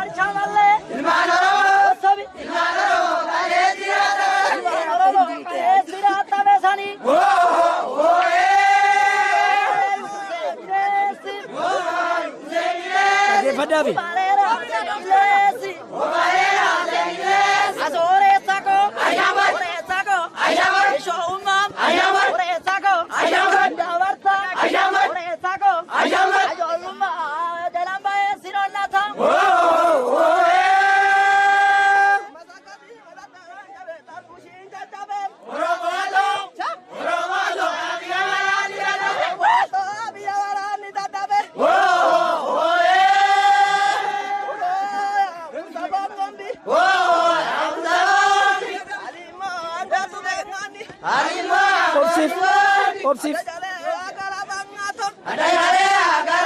Ilmaan Oromoo. Ilmaan Oromoo kalee jiraata. Ilmaan Oromoo kalee jiraata beesanii. Dhaggeeffadhaafi.